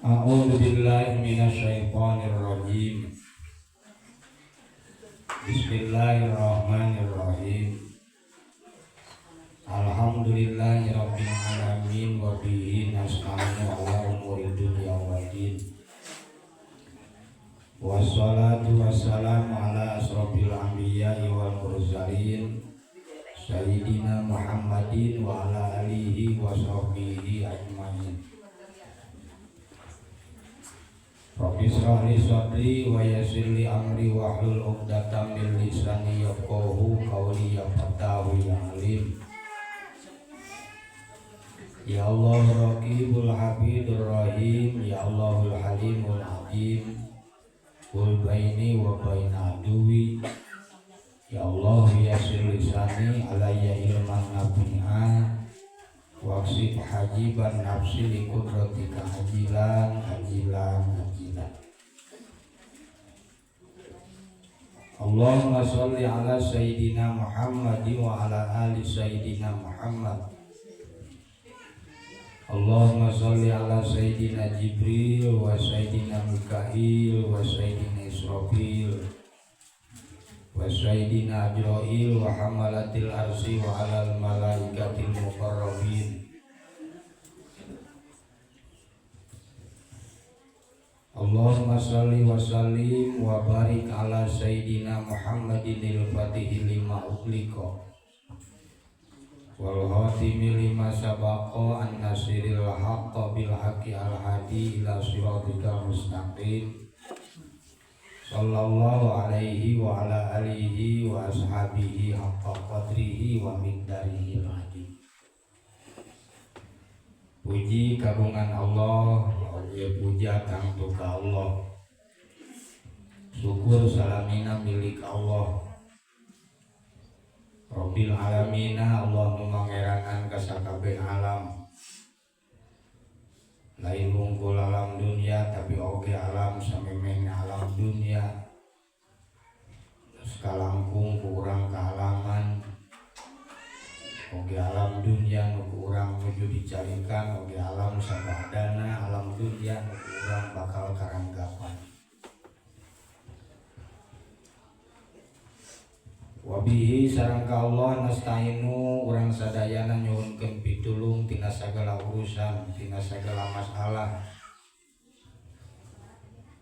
A'udzu billahi minasyaitonir rajim. Bismillahirrahmanirrahim. Alhamdulillahi rabbil alamin wa bihi nasta'inu ala umuri dunya waddin. Wassalatu wassalamu ala asrofil anbiya'i wal mursalin sayyidina Muhammadin wa ala alihi wa sahbihi ajmain. Rabbi israh li sadri wa yassir li amri wahlul 'uqdatam min lisani yafqahu qawli ya fattahu ya alim. Ya Allah raqibul hafidur rahim, ya Allahul halimul azim. Kul baini wa baina aduwi. Ya Allah yassir lisani alayya ilman nafi'a. Waksif hajiban nafsi li qudratika ajilan ajilan ajilan. Allahumma sholli ala sayyidina Muhammad wa ala ali sayyidina Muhammad. Allahumma sholli ala sayyidina Jibril wa sayyidina Mikail wa sayyidina Israfil wa sayyidina Ajrail wa hamalatil arsy wa alal malaikatil muqarrabin. Allahumma sholli wa sallim wa barik ala sayyidina Muhammadinil fatihi lima ughliqa wal khatimi lima sabaqa an nasiril haqqa bil haqqi al hadi ila siratikal mustaqim. Sallallahu alaihi wa ala alihi wa ashabihi haqqa qadrihi wa miqdarihil azim. Puji kagungan Allah, oge puja tangtu ka Allah. Syukur salamina milik Allah. Rabbil alamina, Allah nu mangeranan ka sakabeh alam. Lain wungkul alam dunia tapi oge alam samemehna alam dunia. Terus kalangkung ku urang kaalaman. Oge alam dunia nu ku urang nuju dicarikan, oge alam sabadana alam dunia nu ku urang bakal karanggapan. Wabihi sareng ka Allah nasta'inu urang sadayana nyuhunkeun pitulung tina sagala urusan, tina sagala masalah,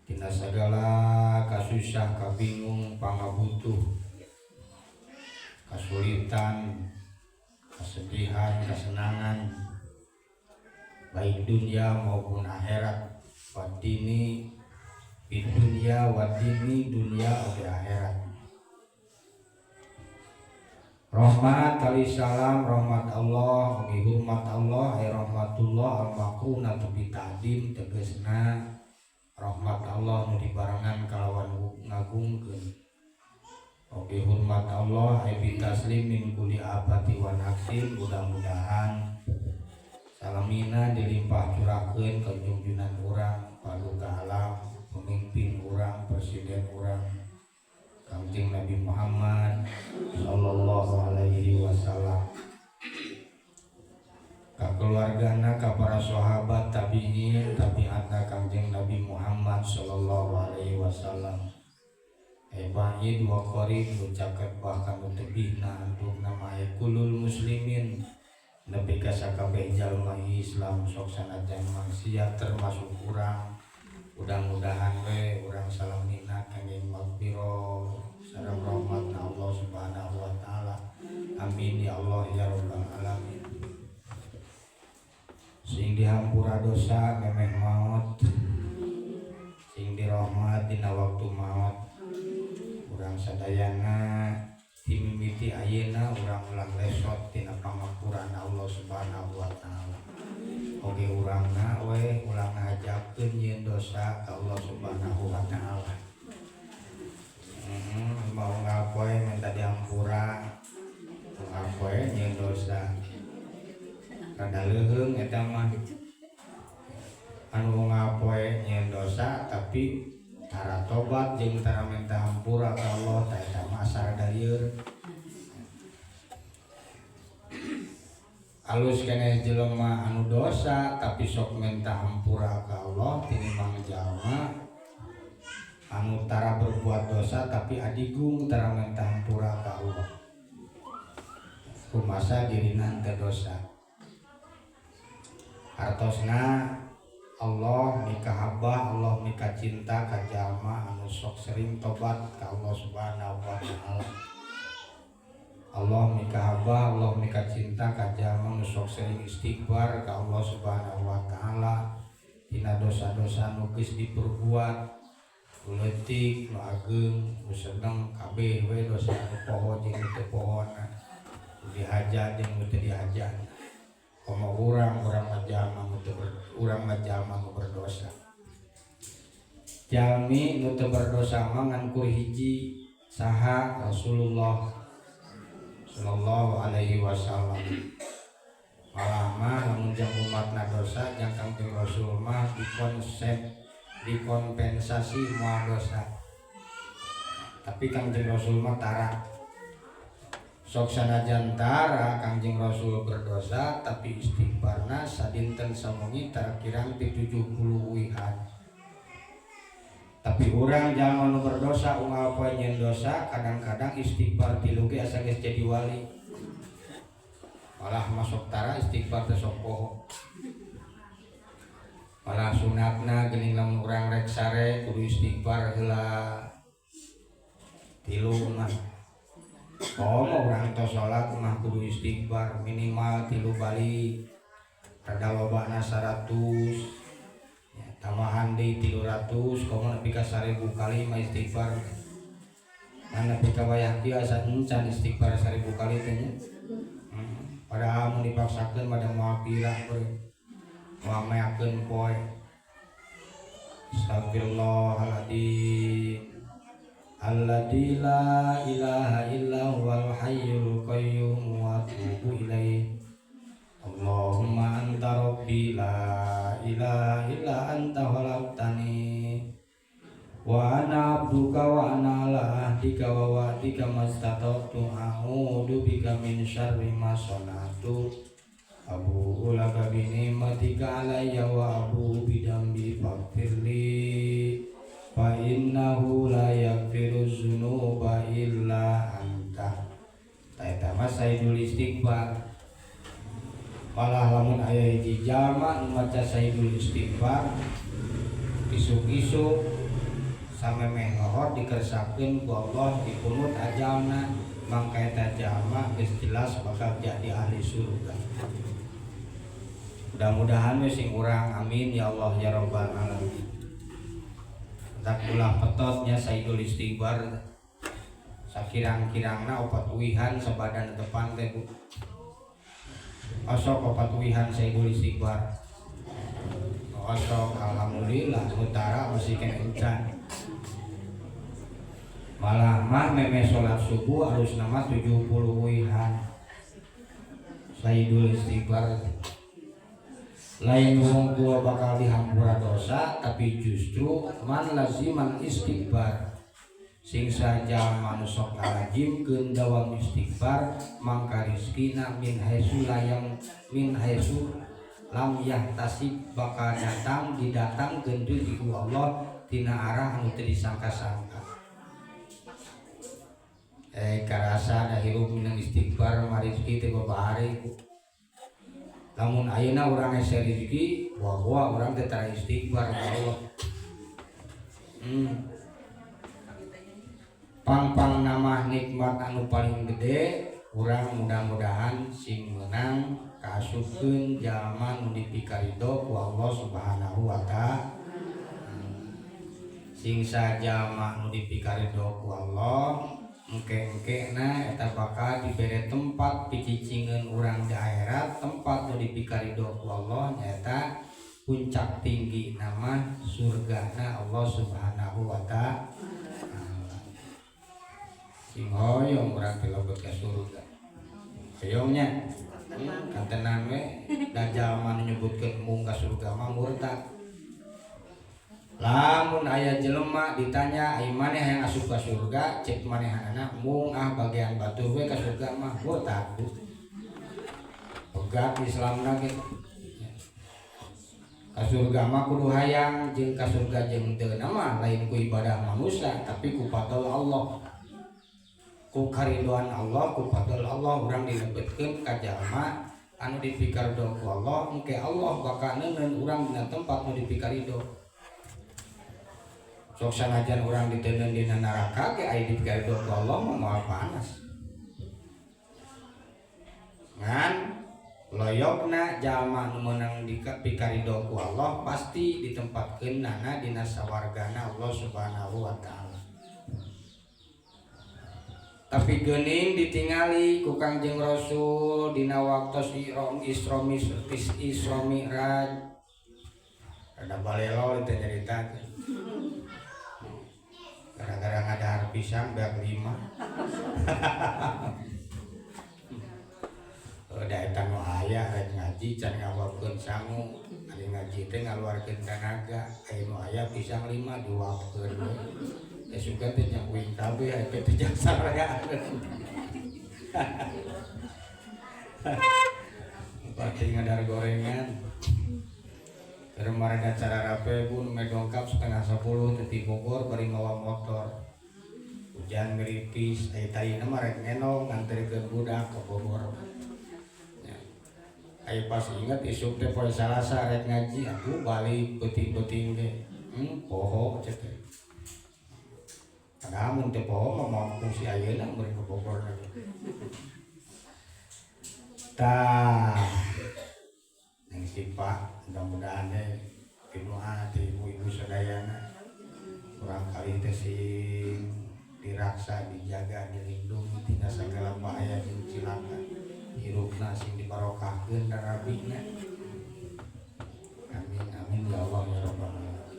tina sagala kasusah, kabingung, pangabutuh, kasulitan, kesedihan, kesenangan, baik dunia maupun akhirat. Wadini di dunia, wadini dunia oge akhirat. Rahmat kali salam rahmat Allah oge hormat Allah ay rahmatullah al maqrunatu bi ta'dim tegasna rahmat Allah nu dibarengan kalawan ngagungkeun. Oge hormat Allah ay bi taslimin kulli abati wa naksin, mudah-mudahan salamina dilimpah curahkeun ka junjunan urang paduka alam, pemimpin urang, presiden urang Kangjeng Nabi Muhammad sallallahu alaihi wasallam, ka keluargana, ka para sahabat, tabi'in, tabi'atna Kangjeng Nabi Muhammad sallallahu alaihi wasallam. Ba'id wa qarib nu caket bahkan nu tebihna antukna mah kulul muslimin nepi ka sakabeh jalma Islam sok sanajan maksiat termasuk urang. Mudah-mudahan we urang salamina kangge magfirah sareng rahmat Allah Subhanahu wa taala. Amin ya Allah ya rabbal alamin. Sing dihampura dosa memeh maot, sing dirahmat dina waktu maot. Urang sadayana dimimiti ayeuna urang ulah lesot tina pangampurana Allah Subhanahu wa taala. Oge urangna we ulah ngajakeun nyieun dosa ka Allah Subhanahu wa taala. Mau ngapoe minta dihampura, ngapoe nyieun dosa. Rada leuheung eta mah. Anu ngapoe nyieun dosa tapi tara tobat jeung tara minta hampura ka Allah tah eta mah asa rada lieur. Alus keneh jelema anu dosa tapi sok minta hampura ka Allah tinimbang jalma anu tara berbuat dosa tapi adigung tara minta hampura ka Allah, rumasa dirina teu dosa. Artosna Allah mikahabah, Allah mika cinta ka jalma anu sok sering tobat ka Allah Subhanahu wa Ta'ala. Allah mikahabah, Allah mika cinta ka jalma anu sok sering istighfar ka Allah Subhanahu wa Ta'ala tina dosa-dosa nu geus diperbuat, nu leutik, nu ageng, nu sedeng, kabeh we dosa, nu poho jeung nu teu pohona, nu dihaja jeung nu teu dihaja. Komo urang, urang mah jalma nu teu urang mah jalma nu berdosa. Jalmi nu teu berdosa mah ngan kur hiji, saha? Rasulullah sallallahu alaihi wasallam. Malah mah lamun jang umatna dosa, jang Kangjeng Rasul mah dikonsep dikompensasi moal dosa. Tapi Kangjeng Rasul mah tara. Sok sanajan tara Kangjeng Rasul berdosa, tapi istighfarna sadinten sawengi tara kirang ti 70 wihan. Tapi urang jalma nu berdosa, unggal poe nyieun dosa, kadang-kadang istighfar tilu ge asa geus jadi wali. Malah masuk tara istighfar teh, sok poho. Malah sunatna geuning lamun urang rek sare kudu istighfar heula tilu mah. Oh, urang tos salat mah kudu istighfar minimal tilu balik, rada lobana 100 ya, tambahan deui 300, komo nepi ka 1000 kali mah istighfar. Nah, nepi ka wayah kieu asa encan istighfar 1000 kali teh nya. Padahal mun dipaksakeun mah da moal pira beureum, moal meakeun poe. Astagfirullahaladzim alladzi la ilaha illa huwal hayyul qayyum wa atubu ilaih. Allahumma anta rabbi, la ilaha illa anta, khalaqtani wa ana abduka wa ana ala ahdika wa wa'dika mastata'tu, a'udzu bika min syarri ma sana'tu, abu'u laka bi ni'matika alayya wa abu'u bi dzambi, faghfirli fa innahu la yaghfiru dzunuba illa anta. Tah, eta mah sayyidul istighfar. Malah lamun aya hiji jalma nu maca sayyidul istighfar isuk-isuk samemeh lohor, dikersakeun ku Allah dipunut ajalna, mangka eta jalma geus jelas bakal jadi ahli surga. Mudah-mudahan we sing urang, amin ya Allah ya rabbal alamin. Tak ulah petotnya sayyidul istighfar sakirang-kirangna opat uihan sabadan depan teh, Bu. Osok opat uihan sayyidul istighfar osok, alhamdulillah. Utara masih kena encan. Malah mah meme sholat subuh harus nama 70 uihan sayyidul istighfar. Lain wong tua bakal dihampura dosa, tapi justru man laziman istighfar, sing saja nu sok ngalajimkeun dawam istighfar, mangka rizkina min haitsu layam min haitsu lam yahtasib, bakal datang, didatangkeun deui ku Allah tina arah anu teu disangka-sangka. Karasa da hirup minang istighfar mah rezeki teh babahari. Lamun ayeuna urang hese rezeki, wah, urang teh tara istighfar ka Allah. Pang-pang nama nikmat anu paling gede urang mudah-mudahan sing menang kaasupkeun jalma nu dipikarido ku Allah Subhanahu wa Ta'ala. Sing sajalma nu dipikarido ku Allah, engke-engke na eta bakal dibere tempat picicingeun urang di akhirat. Tempat nu dipikarido ku Allah nyaeta puncak tinggi nama surgana Allah Subhanahu wa Ta'ala. Sing hoyong urang teh lebet ka surga, hoyongnya. Kan tenang we da jalma nu nyebutkeun mung ka surga mah murtad. Lamun aya jelema ditanya, "Ai maneh hayang asup ka surga?" Cek manehanana, "Mung ah, bagian batur we ka surga mah," murtad. Pegat Islamna ge. Ka surga mah kudu hayang jeung ka surga jeung teu mah lain ku ibadah manusia tapi ku fadl Allah. Ku karidoan Allah, ku fadl Allah urang dilebetkeun ka jalma anu dipikarido ku Allah, engke Allah bakal neuneun urang dina tempat nu dipikarido. Sok sanajan urang diteundeun dina neraka ge aya dipikarido ku Allah mah moal panas. Ngan loyokna jalma nu meunang dipikarido ku Allah pasti ditempatkeun nana dina sawargana Allah Subhanahu wa taala. Tapi geuning ditingali ku Kangjeng Rasul dina waktos Isra Mi'raj. Ada balelo teh nyaritakeun. Gara-gara ngadahar pisang beak 5. Da eta nu aya rek ngaji can ngawapkeun sangu, ari ngaji teh ngaluarkeun tanaga, aya nu aya pisang 5 diwapkeun we. Teh sugan teh jang uing kabeh aya teh jang sararea. Pati ngadar gorengan. Keur mareda cara rape bun me dongkap 9:30 teh ti Bogor bari mawa motor. Hujan geripis aya tayina mah rek ngenong nganterkeun budak ke Bogor. Ayo pas inget isuk teh poe Salasa rek ngaji aduh balik peuting-peuting ge. Poho cek teh. Padahal mun teu poho mah moal fungsi ayeuna mun ke Bogor lagi. Tah. Nang sifat mudah-mudahan teh pinuha ti ibu-ibu sadayana kurang kali teh sing diraksa, dijaga, dilindungi tina sagala bahaya jeung cilaka. Hirupna sing dibarokahkeun dan rabina. Amin amin ya Allah ya rabbal alamin.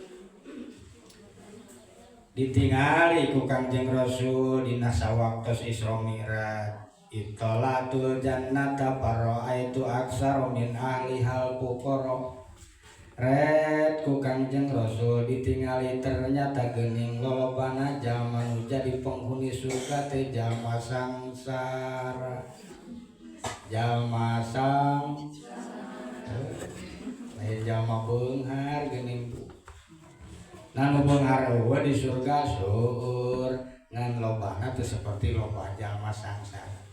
Ditingali ku Kangjeng Rasul dina sawaktos Isra Mi'raj. Ittalatul jannata fara'aitu aksara min ahlihal fuqara. Red ku Kangjeng Rasul ditingali ternyata geuning lolobana jalma nu jadi penghuni surga teh jalma sangsara. Jalma sang lain jalma beunghar geuning bu. Nah nu beunghar eueuh di surga seueur ngan lobana teh seperti loba jalma sangsara.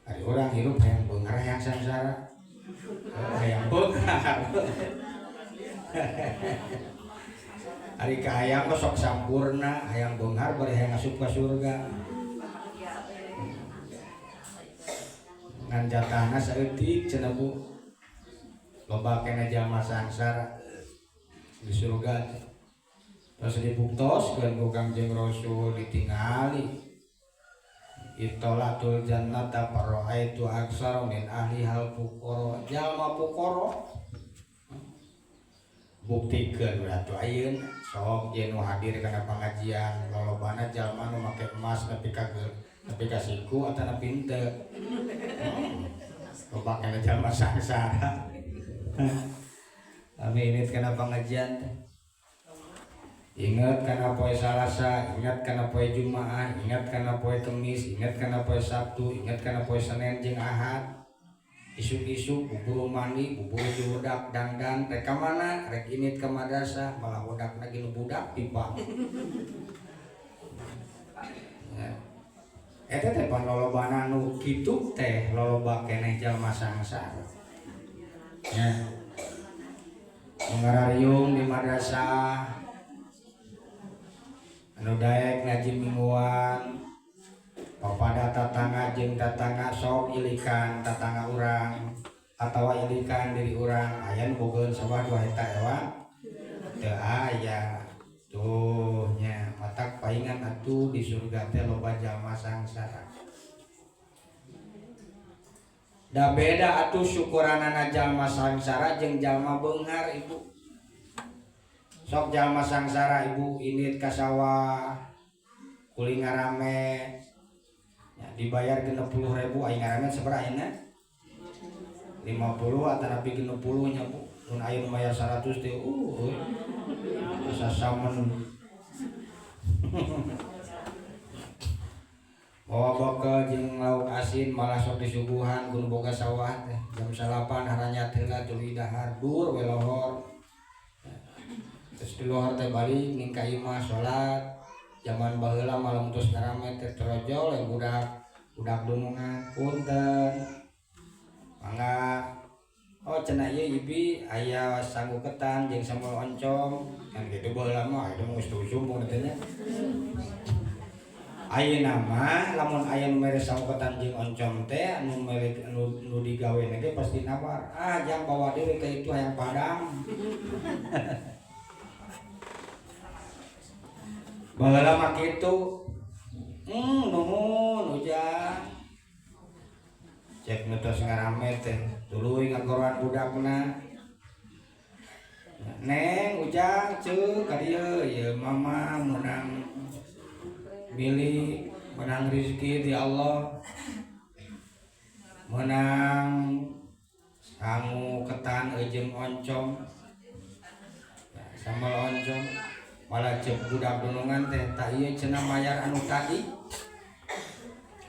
Ari urang hirup hayang beunghar hayang sangsara. Hayang beunghar. Ari ka hayang mah sok sampurna, hayang beunghar bari hayang asup ka surga. Ngan jatahna saeutik cenah bu. Loba keneh jalma sangsara di surga teh. Terus dibuktoskeun ku Kangjeng Rasul ditingali. Ittalatul jannata fara'aitu aksara min ahlihal fuqara. Jalma fuqara buktikeun we atuh ayeuna sok ye nu hadir kana pangajian lolobana jalma nu make emas nepi ka nepi ka siku atana henteu. Loba kana jalma sangsara. Amin init kana pangajian teh. Ingat kana poe Salasa, ingat kana poe Jumaah, ingat kana poe Kemis, ingat kana poe Sabtu, ingat kana poe Senin jeung Ahad. Isuk-isuk buburu mandi, buburu diudak dangdan, rek ka mana? Rek init ka madrasah, malah udakna ge nu budak pipa. Ya. Eta teh pan lolobana nu kitu teh loloba keneh jalma sangsara. Ya. Ngarariung di madrasah anu daek ngaji mingguan papada tatangga jeung tatangga sok ilikan tatangga urang atawa ilikan diri urang aya nu bogeun sawah 2 hektar ewa teu aya tuh nya matak paingan atuh di surga teh loba jalma sangsara. Da beda atuh syukuranana jalma sangsara jeung jalma beunghar ibu. Sok jalma sangsara ibu init ka sawah kuli ngaramet ya, dibayar 60.000 aya ngaramet sabaraha ayeuna 50 atanapi 60 nya bu mun aya nu mayar 100 teh asa samen. Bawa bekal jeung lauk asin malah sok disuguhan ku nu boga sawah teh. Jam 9 haranyat heula tuluy dahar dur we lohor. Terus di lohor teh balik ning ka imah salat. Zaman baheula mah lamun tos ngarame teh torojol we budak budak dunungan punten. Mangga. Oh cenah ieu ibi aya sangu ketan jeung sambal oncom kan kitu baheula mah eta mah geus usum teh nya. Ayeuna mah lamun aya nu mere sangu ketan jeung oncom teh anu mere nu digawe ge pasti nawar. Ah jang bawa deui ka itu hayang padang. Baheula mah kitu. Nuhun ujang. Cek nu tos ngarame teh tuluy ngagoroan budakna. Neng ujang ceuk ka dieu ieu mama meunang milik, menang rezeki di Allah, menang sangu ketan jeung oncom, sambal oncom, malah cek budak dunungan teh tak ieu cenah mayar anu tadi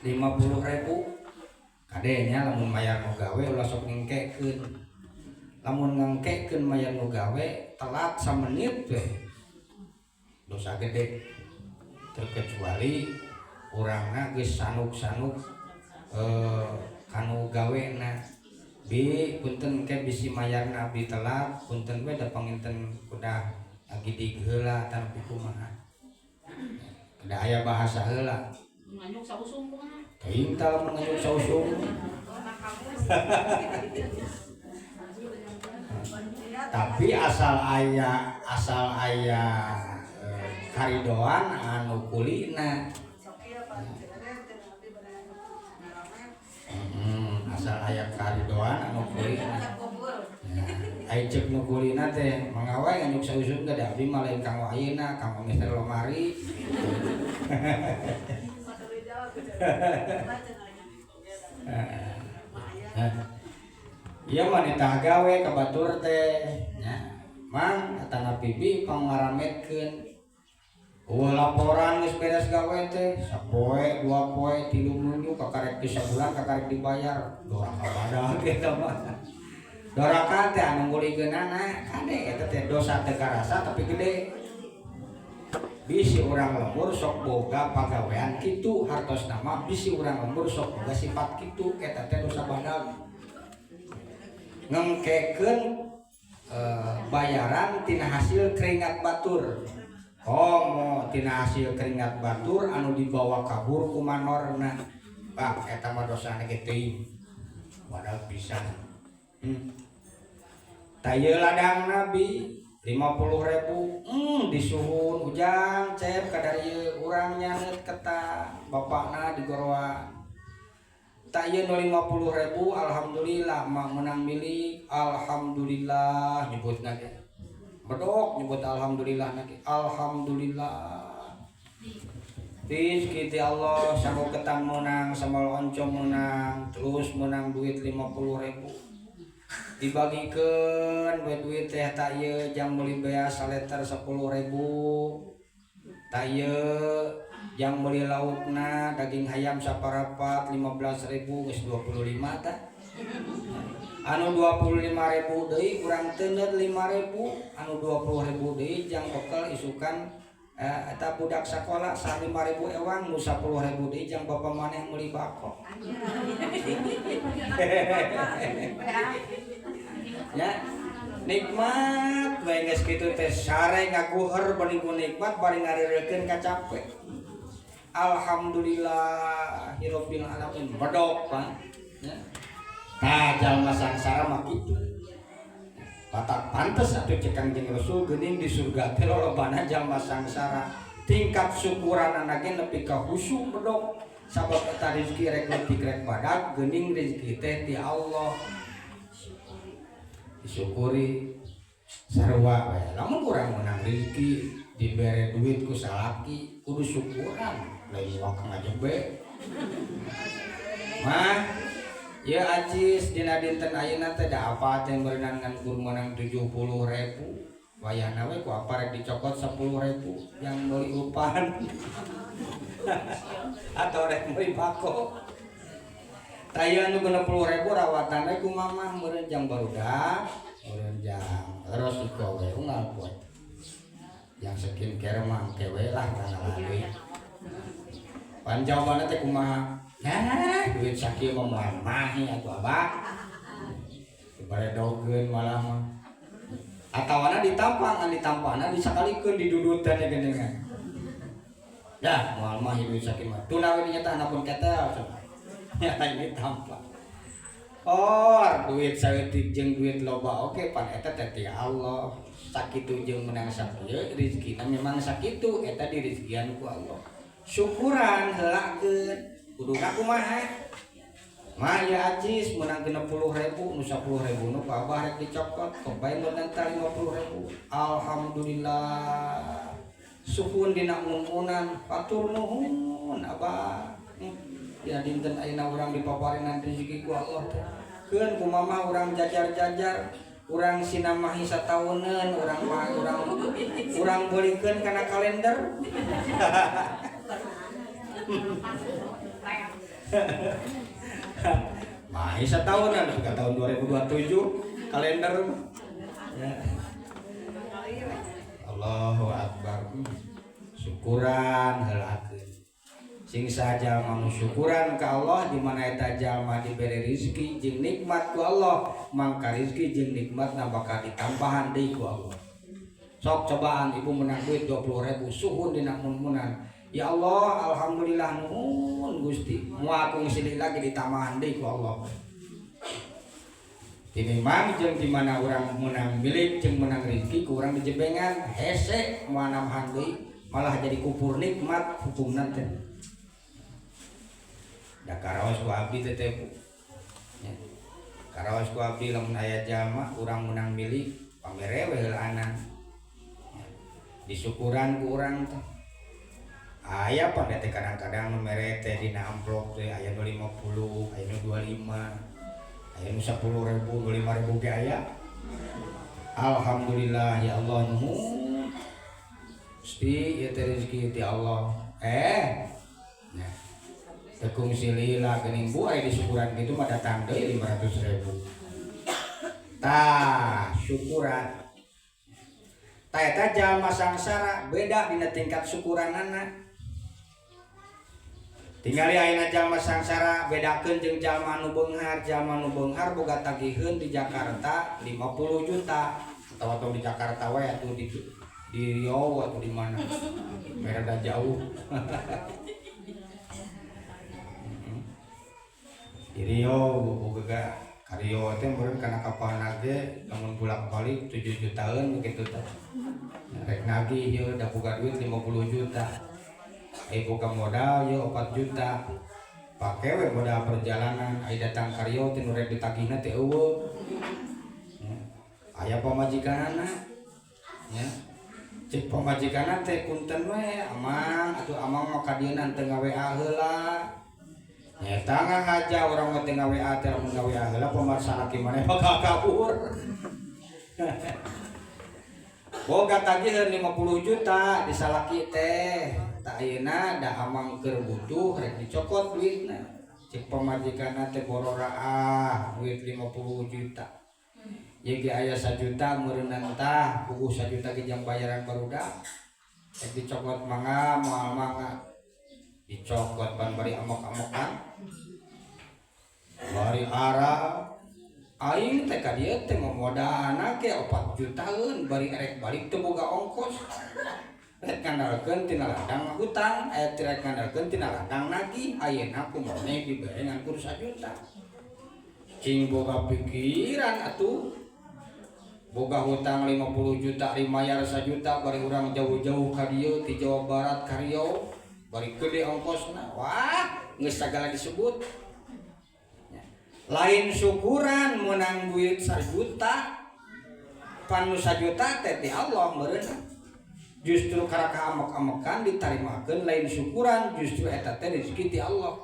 50.000 kadenya lamun mayar nu gawe ulah sok ngengkekeun, lamun ngengkekeun mayar nu gawe telat samenit teh dosa gede. Terkecuali urangna geus sanuk-sanuk kanu gawena bi punten ke bisi mayarna abdi telat punten we da panginten kudah agidig heula tapi kumaha da aya bahasa heula nganyuk sausum kumaha teuing tah lamun nganyuk sausum tapi asal aya karidoan anu kulina asal aya karidoan anu kulina ai ceuk nu kulina teh mangga wae nganyuk sausum teh da abdi mah lain kanggo ayeuna kanggo mister lomari ieu mah nitah gawe ka batur teh nya mang atana bibi pangarametkeun. Eueuh laporan geus beres gawe teh sapoe dua poe tilu minggu kakarek teh sabulan kakarek dibayar doraka badag eta mah doraka teh anu ngulikeunana kade eta teh dosa teu karasa tapi gede bisi urang lembur sok boga pagawean kitu hartosna mah bisi urang lembur sok boga sifat kitu eta teh dosa badag ngengkekeun bayaran tina hasil keringat batur. Komo tina hasil keringat batur anu dibawa kabur ku manorna. Bah eta mah dosana ge teuing. Badag pisan. Tah ieu ladang Nabi 50.000 disuhun ujang cep kadar ieu urang nyaneut ketan bapakna digoroan. Tah ieu nu 50.000 alhamdulillah mak menang milik alhamdulillah nyebutna ge. Bedok nyebut alhamdulillah lagi. Alhamdulillah. Rizki ti Allah sangu ketan menang sambal oncom menang terus menang duit 50.000. Dibagikeun we duit teh tak ieu jang meuli beas saliter 10.000. Tak ieu jang meuli laukna daging hayam saparapat 15.000 geus 25 tah. Anu 25.000 deui kurang teuneut 5.000, anu 20.000 deui jang bekal isukan eta budak sakola sa 5.000 ewang nu 10.000 deui jang bapa maneh meuli bako. Ya, nikmat we geus kitu teh sare ngaguher bari ku nikmat bari ngareureukeun ka capek. Alhamdulillahirabbil alamin. Bedok Pak. Ya. Nah, jalma sangsara mah kitu. Batak pantes atuh cek Kangjeng Rasul geuning di surga teh lolobana jalma sangsara. Tingkat syukuranana ge nepi ka khusyuk bedok. Sabab eta rezeki rek leutik rek badag geuning rezeki teh ti Allah. Disyukuri sarua we. Lamun urang meunang rezeki dibere duit ku salaki kudu syukuran lain wak ngajebe. Mah ya acis dina dinten ayeuna teh da apa teh berenang ngan kur meunang 70.000. Wayahna we ku apa rek dicokot 10.000 yang meuli upan atau rek meuli bako. Taya nu 60.000 rawatan we ku mamah meureun jang barudak, meureun jang terus iko we unggal poe. Yang skincare mah engke we lah tanggal duit. Pan jawabanna teh kumaha? Nah, duit sakieu mah moal mahi atuh abah. Dibaredogeun malah mah. Atawana ditampang, ngan ditampana disakalikeun didudutan ya geuningan. Dah, moal mahi duit sakieu mah. Tuna we dinyata handapun ketel cenah. Ya ini tampak. Oh, duit saeutik jeung duit loba oke pan eta teh ti Allah. Sakitu jeung menang sakieu rezekina memang sakitu eta direzekian ku Allah. Syukuran heulakeun. Kuduna kumaha? Mah ya acis menang 60.000 nu 10.000 nu ku abah rek dicokot kebae menang 50.000. Alhamdulillah. Suhun dina mun-munan hatur nuhun abah. Ya dinten ayeuna urang dipaparinan rezeki ku Allah teh. Keun ku mamah urang jajar-jajar, urang sinamahi satauneun, urang mah urang urang beulikeun kana kalender. Mahi sataunan ka tahun 2027 kalender. Ya. Allahu akbar. Syukuran heulakeun. Sing saja nu syukuran ka Allah di mana eta jalma diberi rezeki jeung nikmat ku Allah, mangka rezeki jeung nikmatna bakal ditambahan deui ku Allah. Sok cobaan ibu menang duit 20.000 suhun dina mun-munan. Ya Allah, alhamdulillah nuhun Gusti. Moal kungsi lagi ditambahan deui ku Allah. Tinimbang jeung di mana urang menang milik jeung menang rezeki ku urang dijebengan hese moal nambahan deui, malah jadi kufur nikmat hukumna teh. Da karaos ku abdi teh teh Bu. Ya. Karaos ku abdi lamun aya jalma urang menang milik pamere we heulaanan. Ya. Disyukuran ku urang teh. Aya pan teh kadang-kadang nu mere teh dina amplop teh aya nu 50, aya nu 25, aya nu 10.000, 25.000 ge aya. Alhamdulillah ya Allah nuhun. Gusti ieu teh rezeki ti Allah. Ya. Tekung silila geuning bu aya disyukuran kitu mah datang deui 500.000. Tah, syukuran. Tah eta jalma sangsara beda dina tingkat syukuranana. Tingali ayeuna jalma sangsara bedakeun jeung jalma nu beunghar, jalma nu beunghar boga tagiheun di Jakarta 50 juta atau di Jakarta we atuh di Riau atau di mana. Merada jauh. Di Riau boga ka Riau teh meureun kana kapalna ge lamun bolak-balik 7 jutaan begitu teh. Rek nagih ieu da boga duit 50 juta. Boga modal ieu 4 juta. Pake we modal perjalanan ai datang ka Riau teh nu rek ditagihna teh eueuh. Aya pamajikanana. Ya. Cek pamajikanna teh punten we amang atuh amang mah ka dieuna teu ngawa heula. Nyata ngahaja urang mah teu ngawa teh lamun ngawa heula pamarsa salaki maneh bakal kabur. Boga tagiheun 50 juta di salaki teh. Tak ayeuna da amang keur butuh rek dicokot duitna. Cek pamajikanna teh bororaah duit 50 juta. Ieu ge aya 1 juta meureunnan tah puguh 1 juta ge jang bayaran barudak. Rek dicokot mangga moal mangga. Dicokot pan bari amok-amokan. Bari arah aing teh ka dieu teh mamodana ge 4 jutaan bari erek balik teu boga ongkos. Rek ngandalkeun tina ladang hutang, aya teh rek ngandalkeun tina ladang nagih, ayeuna kumaha dibere ngan kudu 1 juta. Cing boga pikiran atuh. Boga hutang 50 juta dimayar 1 juta bari urang jauh-jauh ka dieu ti Jawa Barat ka Riau bari gede ongkosna. Wah, geus sagala disebut. Lain syukuran menang duit 1 juta. Pan nu 1 juta teh ti Allah meureun. Justru karaka amok-amokan ditarimakeun lain syukuran, justru eta teh rezeki ti Allah.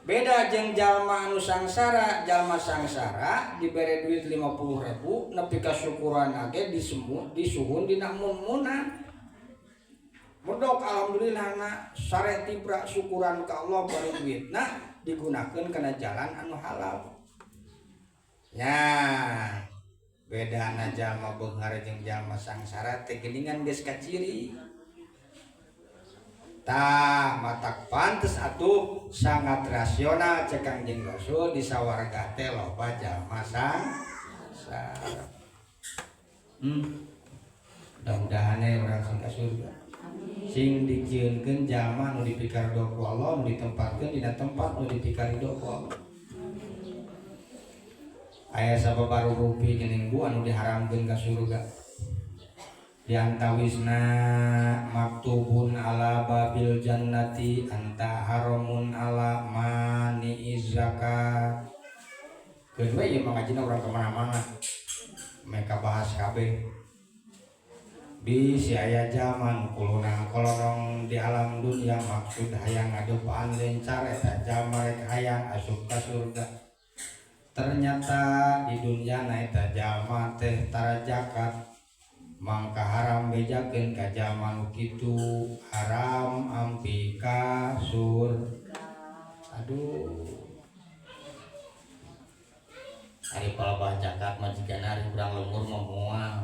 Beda jeung jalma anu sangsara, jalma sangsara dibere duit 50.000 nepi ka syukuran ge disemu disuhun dina mun-munan. Medok alhamdulillah na sare tibra syukuran ka Allah bari duitna digunakeun kana jalan anu halal. Ya, bedana jalma beunghar jeung jalma sangsara teh geuningan geus kaciri. Tah matak pantes atuh sangat rasional cek Kangjeng Rasul di sawarga teh loba jalma sangsara. Mudah-mudahan urang sing ka surga. Sing dijieunkeun jalma nu dipikarido ku Allah, nu ditempatkeun dina tempat nu dipikarido ku Allah. Aya sababaraha rupi geuning Bu anu diharamkeun ka surga. Di antawisna maktubun ala babil jannati anta haramun ala mani'iz zakat. Kedua ieu mah ngajina urang kemana-mana. Mereka bahas kabeh. Bisi aya zaman kulunang kolonong di alam dunia maksud hayang ngadupaan lencar eta jalma rek hayang asup ka surga. Ternyata di dunia na eta jalma teh tara zakat. Mangka haram bejakeun ka jalma nu kitu haram ampi ka surga. Aduh. Ari palebah zakat mah jigana ari urang lembur mah moal.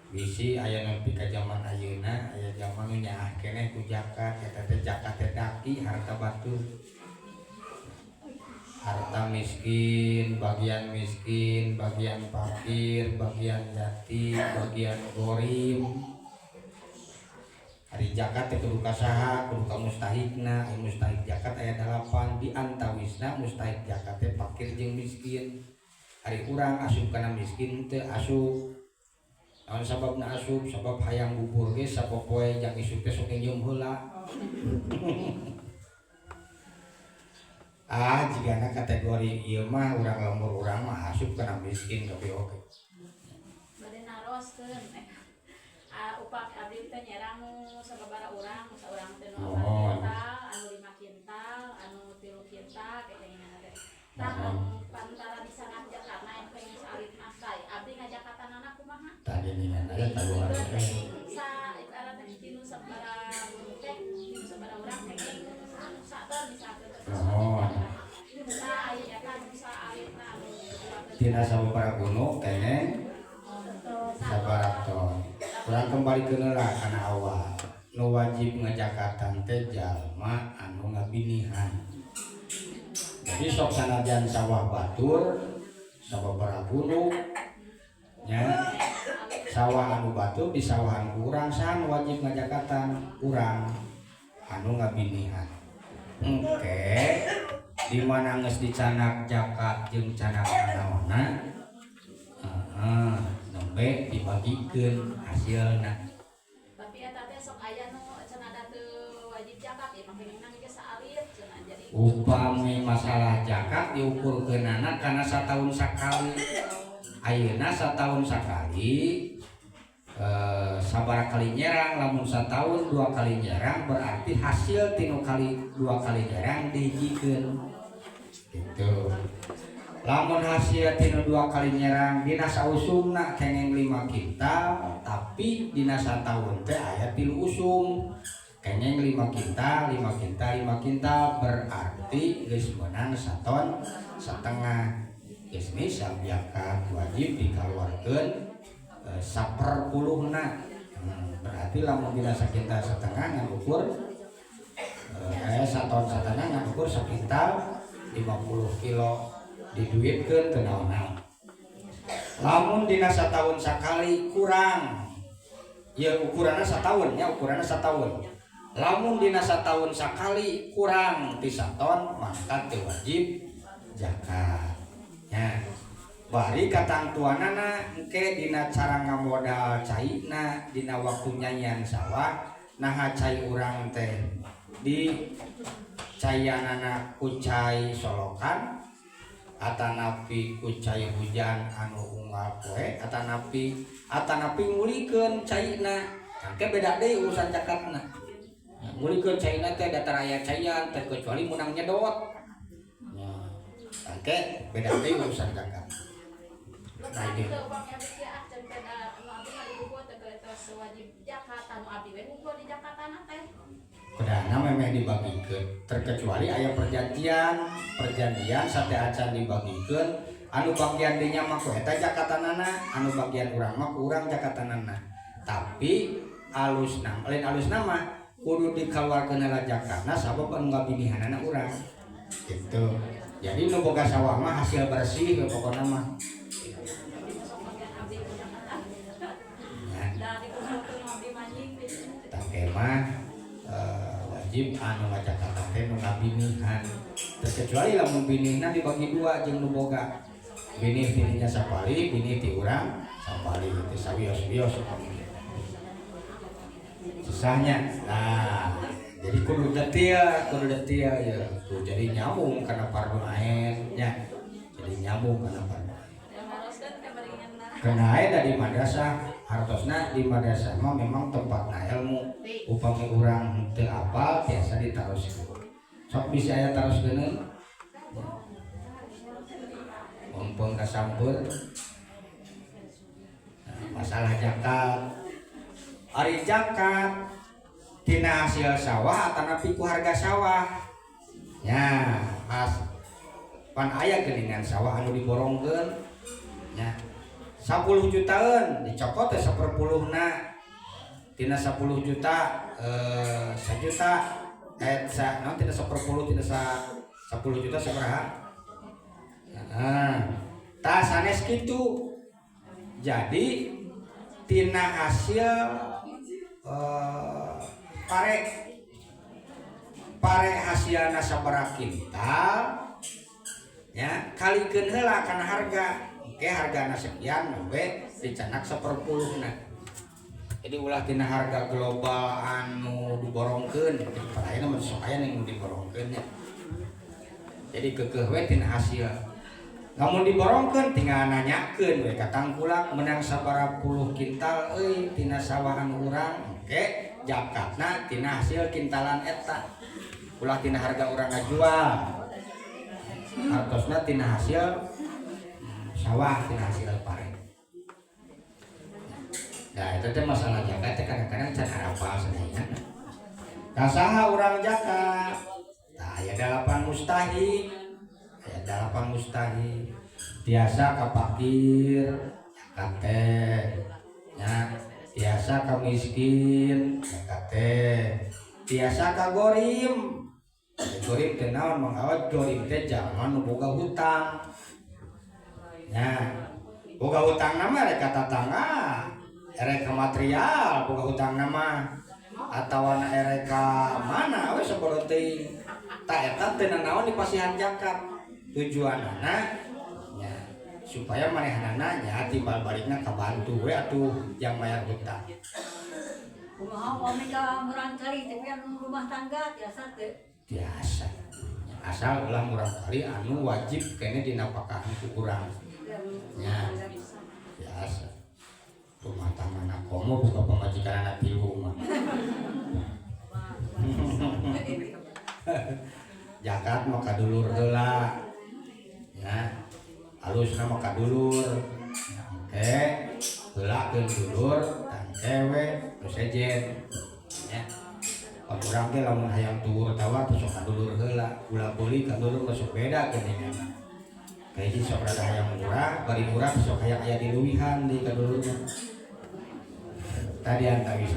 Bisi aya nepi ka zaman ayeuna aya zaman nu nyaah keneh ku zakat eta teh zakat teh daki harta batur. Harta miskin, bagian miskin, bagian fakir, bagian yatim, bagian gorim. Ari zakat teh kudu ka saha? Kudu ka mustahikna. Ari mustahik zakat aya 8 di antawisna mustahik zakat teh fakir jeung miskin. Ari urang asup kana miskin teu asup. Naon sababna asup? Sabab hayang bubur ge sapopoe jang isuk teh sok nyium heula. Ah, jigana kategori ieu mah urang lembur urang mah asup kana miskin tapi oke. Bade naroskeun upami abdi teh nyerang sababaraha urang, saurang teh nu Mohon. 4 kintal, anu 5 kintal, anu 3 kintal kayak teh. Tah pantara disangat jakatna anu pengen saalit mah abdi ngajakatanana kumaha? Tah geuningan aya taruhan teh. Sa ibarat teh tinu sabaraha teh, tinu sabaraha urang kenging anu saton misalkeun teh. Mohon. Sa aya eta nu saalitna anu Tina sababaraha gunung kengeng sabaraha ton. Urang kembali ke heula kana awal. Nu wajib ngajakatan teh jalma anu ngabinihan. Jadi sok sanajan sawah batur sababaraha gunung nya sawah anu batur di sawahan urang saha nu wajib ngajakatan urang anu ngabinihan. Engke di mana geus dicanak zakat jeung canak naonna heeh nembe dibagikeun hasilna. Tapi eta teh sok aya nu cenah da teu wajib zakat ieu mah kengingna ge saalit cenah jadi Upami masalah zakat diukurkeunana kana sataun sakali. Ayeuna sataun sakali sabaraha kali nyerang lamun sataun 2 kali nyerang berarti hasil tinu kali 2 kali nyerang dihijikeun gitu. Lamun hasil tinu 2 kali nyerang dina sausumna kengeng 5 kintal tapi dina sataun teh aya 3 usum kengeng 5 kintal 5 kintal 5 kintal berarti geus meunang saton setengah geus nisab zakat wajib dikaluarkeun saperpuluhna. Berarti lamun dina sakintal setengah ngan ukur saton setengah ngan ukur sakintal 50 kilo diduitkeun teu naon-naon. Lamun dina sataun sakali kurang ya ukuranna sataun nya ukuranna sataun. Lamun dina sataun sakali kurang ti saton maka teu wajib zakat. Nya bari katangtuanana engke dina cara ngamodal caina dina waktu nyanyian sawah naha cai urang teh di cayanana ku cai solokan atanapi ku cai hujan anu unggal poe atanapi ngulikeun caina engke beda deui urusan zakatna. Mulikeun caina teh datar aya caian terkecuali menang nyedot. Ya. Oke, beda deui urusan zakat. Nah, ini. Teu upami abdi kieu ah can anu abdi mah digugur teh tos wajib zakat, anu abdi we ngumpul di zakatana teh. Kudana memeh dibagikeun, terkecuali aya perjanjian, perjanjian sate acan dibagikeun, anu bagian dinya mah ku eta zakatanana, anu bagian urang mah ku urang zakatanana. Tapi alus nama, lain alus nama, kudu dikeluarkeun heula zakatna sabab anu ngabinihanana urang. Gitu. Jadi nu boga sawah mah hasil bersih we pokona mah. Bagian abdi ku zakatan. Ya. Da dikumpulkeun abdi manjing. Tangke mah wajib anu ngajakatan teh nu ngabinihan, terkecuali lamun binihna dibagi dua jeung nu boga binih ti dinya sapali, binih ti urang sapali, teh sawios-wios susahnya. Nah, jadi kudu detil ya tuh, jadi nyambung karena fardu ain nya, jadi nyambung karena fardu ain. Ya maroskeun ka. Kena da di madrasah, hartosna di madrasah mah memang tempatna ilmu. Upami urang teu apal tiasa ditaroskeun, sok bisa aya taroskeun mumpung kasampur. Nah, masalah zakat, ari zakat tina hasil sawah atanapi ku harga sawah nya? As pan aya geuningan sawah anu diborongkeun nya 10 jutaan, dicokot teh saperpuluhna tina 10 juta, 1 juta, eh sa naon, tina saperpuluh tina sa 10 juta sabaraha? Nah, tah sanes kitu. Jadi tina hasil pare, pare hasilna sabaraha kintal ya, kalikeun heula kana harga. Oke, hargana sekian we dicanak saperpuluhna. Jadi ulah tina harga global anu diborongkeun. Pada mah sok aya nu diborongkeun nya. Jadi keukeuh we tina hasil. Lamun diborongkeun tinggal nanyakeun we ka tangkulak, menang sabaraha puluh kintal euy tina sawahan urang. Oke, zakatna tina hasil kintalan eta, ulah tina harga urang ngajual. Hartosna tina hasil sawah, tina hasil pare. Nah, itu teh masalah zakat teh kadang-kadang can arapal sadayana. Ka saha urang zakat? Nah, aya dalapan mustahik, aya dalapan mustahik. Tiasa ka fakir zakat teh nya, tiasa ka miskin zakat teh, tiasa ka gorim. Gorim teh naon, Mang Awad? Gorim teh jalma nu boga hutang nya. Boga hutang nama rek ka tatangga, erek ka material boga hutang nama, atawa na erek ka mana we sabodo teuing. Tah, eta teu nanaon dipasihan zakat. Tujuanana nya supaya manehanana nya timbal balikna kabantu we atuh yang bayar hutang. Kumaha upami ka murangkalih tapi anu rumah tangga, tiasa teu? Biasa, asal ulah murangkalih anu wajib kene dinapakahan ku urang nya. Biasa rumah tangga na komo buka pamajikan anak tilu mah, zakat mah ka dulur heula ya, halusna mah ka dulur. Oke, heulakeun dulur tangke we nu sejen ya. Pan urang teh lamun hayang tuur tawar teh sok ka dulur heula, ulah beuli ka dulur mah sok beda geuningan. Kahiji sok rada hayang murah, bari murah sok hayang aya dileuwihan di ka dulur mah. Tadi antawis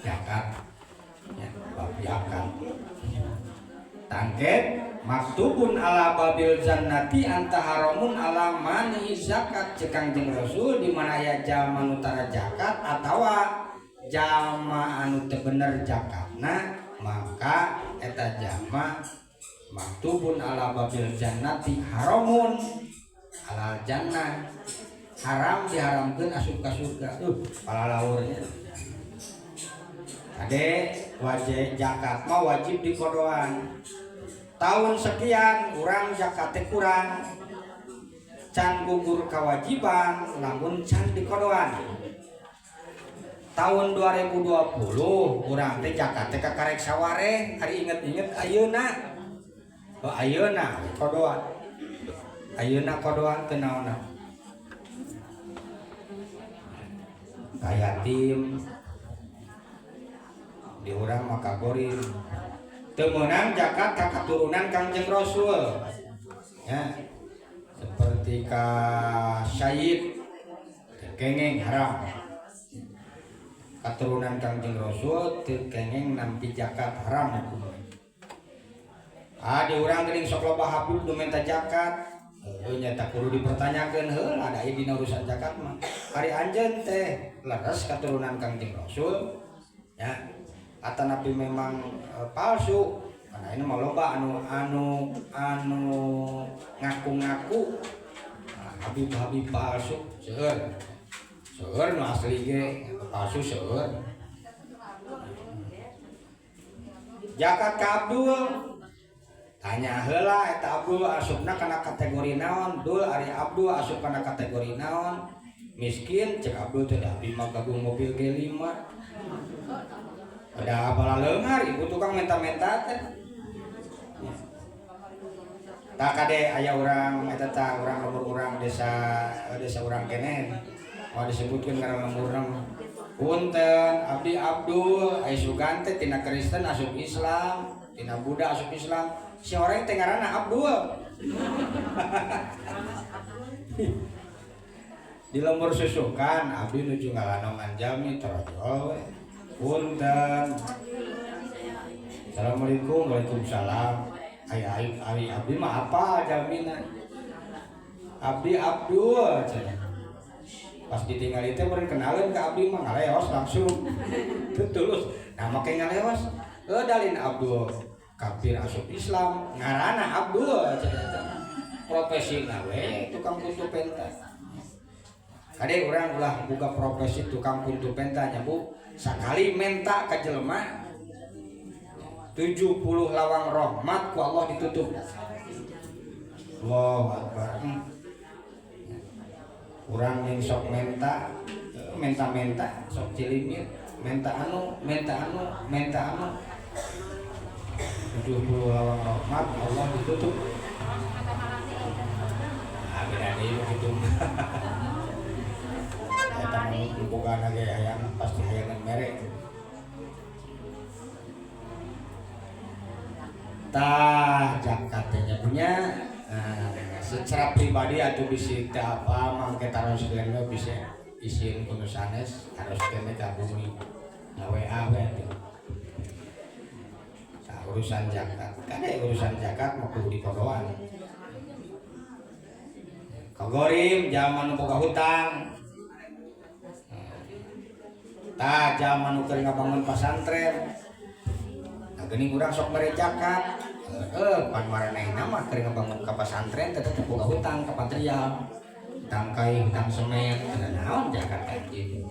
zakat ya, bab zakat. Tangke maktubun ala babil jannati anta haramun ala mani zakat, cek Kangjeng Rasul, di mana aya jalma nu tara zakat atawa jalma anu teu bener zakatna, maka eta jalma maktubun ala babil jannati haramun ala jannah, haram, diharamkeun asup ka surga. Palalaurnya. Ade, wajib zakat mah wajib dikodoan. Tahun sekian urang zakatnya kurang, can gugur kewajiban lamun can dikodoan. Tahun 2020 urang teh zakat teh kakarek sawareh, ari inget-inget ayeuna. Oh, ayeuna kodoan. Ayeuna kodoan teu naon-naon. Ka yatim di urang mah kagorim. Teu meunang zakat ka katurunan Kangjeng Rasul. Ya. Seperti ka Sayyid teu kengeng haram. Katurunan Kangjeng Rasul teu kengeng nampi zakat, haram hukumna. Ah, di urang geuning sok loba Habib nu minta zakat. Heuh, nya kudu dipertanyakeun heula da ieu dina urusan zakat mah. Ari anjeun teh leres katurunan Kangjeng Rasul ya, atanapi memang palsu. Karena ini mah loba anu anu anu ngaku-ngaku Habib-habib palsu, seueur. Seueur nu asli ge palsu seueur. Zakat ka Abdul, tanya heula eta Abdul asupna kana kategori naon? Dul ari Abdul asup kana kategori naon? Miskin cek Abdul teh da abdi mah gaduh mobil G5. Ada bala leungar ibu tukang menta-menta teh. Tak kade aya urang eta tah urang lembur urang desa desa urang keneh. Moal disebutkeun ngaran lemburna mah. Punten abdi Abdul aya sugan teh tina Kristen asup Islam, tina Buddha asup Islam. Si orang teh ngaranna Abdul. Di lembur susukan abdi nuju ngalanongan jami torojol we. Punten. Assalamualaikum, waalaikumsalam. Ai ai ai abdi mah apa jamina? Abdi Abdul cenah. Pas ditinggali teh meureun kenalin ke abdi mah ngaleos langsung. Tulus. Nah make ngaleos. Dalin Abdul kafir asup Islam, ngaranna Abdul cenah teh. Profesina we tukang kuntu penta. Kade urang ulah buka profesi tukang kuntu penta nya Bu. Sakali menta ka jelema 70 lawang rahmat ku Allah ditutup. Allahu Akbar. Urang yang sok menta, menta-menta, sok cilimit, menta anu, menta anu, menta anu. 70 lawang rahmat Allah ditutup. Ah, beda deui kitu. Eta mah boga ge hayang pasti hayangan mere. Tah zakat teh nya punya. Nah, secara pribadi atuh bisi teh apa mangke taroskeun we bisa isin ku nu sanes taroskeun ka bumi. Na WA we atuh. Tah urusan zakat, kade urusan zakat mah kudu dikodoan. Kagorim jalma nu boga hutang. Tah jalma nu keur ngabangun pasantren. Nah geuning urang sok mere zakat. Pan maranehna mah keur ngabangun ka pasantren teh tetep boga hutang ka patrial. Hutang kai, hutang semen, teu naon zakat ka ieu.